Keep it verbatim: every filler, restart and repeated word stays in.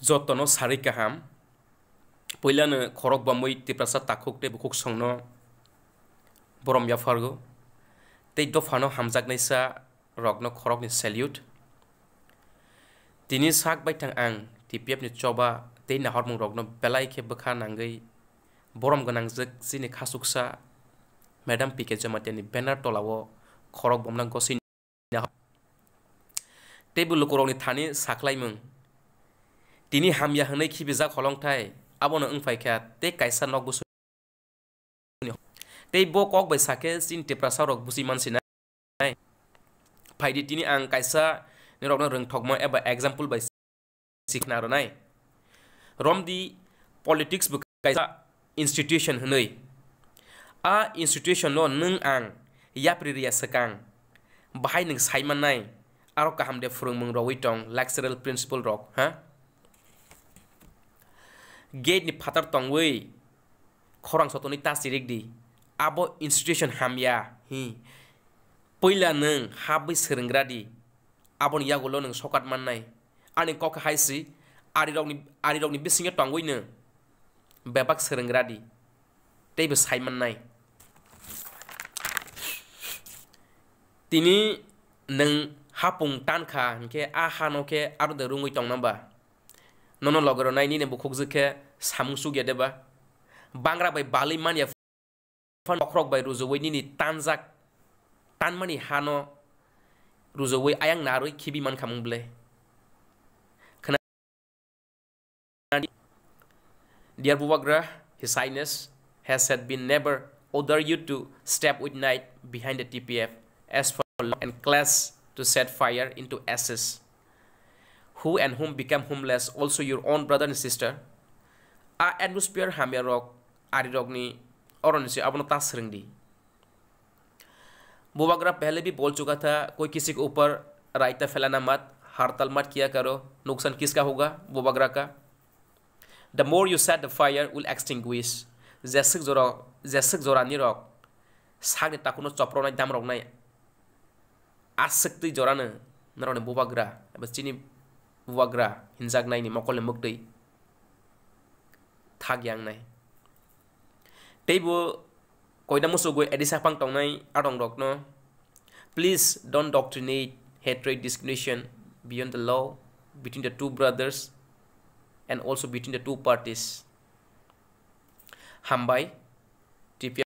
Jotono sari kaham. Puilano khorok bomwi Tiprasa takhuk tei bukhuk songno borom yaphargo. Tei dophano hamjaknaisa rokno khorokni salute. Tini sak baithang ang T P F ni choba tei nahormung rokno belai khe bwkha nangwi borom gwnangjak chini khasuksa Madam P K Jamatia ni banner tolao khorok bomna gosini. Teibo lukurokni thani sakhlaimung. Tini hamya hwnwi khibijak holongthai, abono wngphaikha tei kaisa nok bwswini. Tei bo kok bai sakhe chini Tiprasa rok buchi mansinai. Phaidi tini ang kaisa nirokno rwngthokma eba example bai sikna rwnai. Romdi politics bo kaisa institution hwnwi. A institution no nwng ang yapri riya swkang bahai nwng sai mannai, aro kaham de phwrwngmung rogwi tong lecturer principal rok, ha? Gate ni phatar tongwi khorang sotoni ta chirik di. Abo institution hamya hi. Puila nwng habwi swrwnggra di. Aboni yagulo nwng sokat mannai. Ani kok hai si, arirokni, arirokni bisingo tongwino bebak swrwng radi, teibo sai mannai. Tini nwng hapung tan kha hinkhe, a hano khe aro de rungwi tongna ba? Nono loge rwnai nini bukhukjwk khe samung chukya de ba? Bangra bai balwi manya. Bokhorok bai rujuwi nini tanjak, tanmani hano rujuwi ayang narwi khibi mankha mung ble. Khna-, Dear Bubagra, His Highness has said been never order you to step with night behind the T P F as for law and clash to set fire into ashes. Who and whom become homeless, also your own brother and sister. A atmosphere hamya rok, ari rokni oroni se abono ta swrwng di. Bubagra pehle bhi bol chuka tha, koi kisi ke upar raita phelana mat, hartal mat kiya karo, nuksan kiska hoga, Bubagra ka. The more you set the fire will extinguish. Jeswk jora, jeswk jora ni rok, sakni takuno chopronai damroknai, aswktwi jorano norokni bubagra eba chini bubagra hinjaknaini mokolni mwktwi thak yangnai. Teibo koina muchugwi edi saphang tongnai adongrokno, please don't doctrinate hatred, discrimination beyond the law between the two brothers and also between the two parties. Hambai,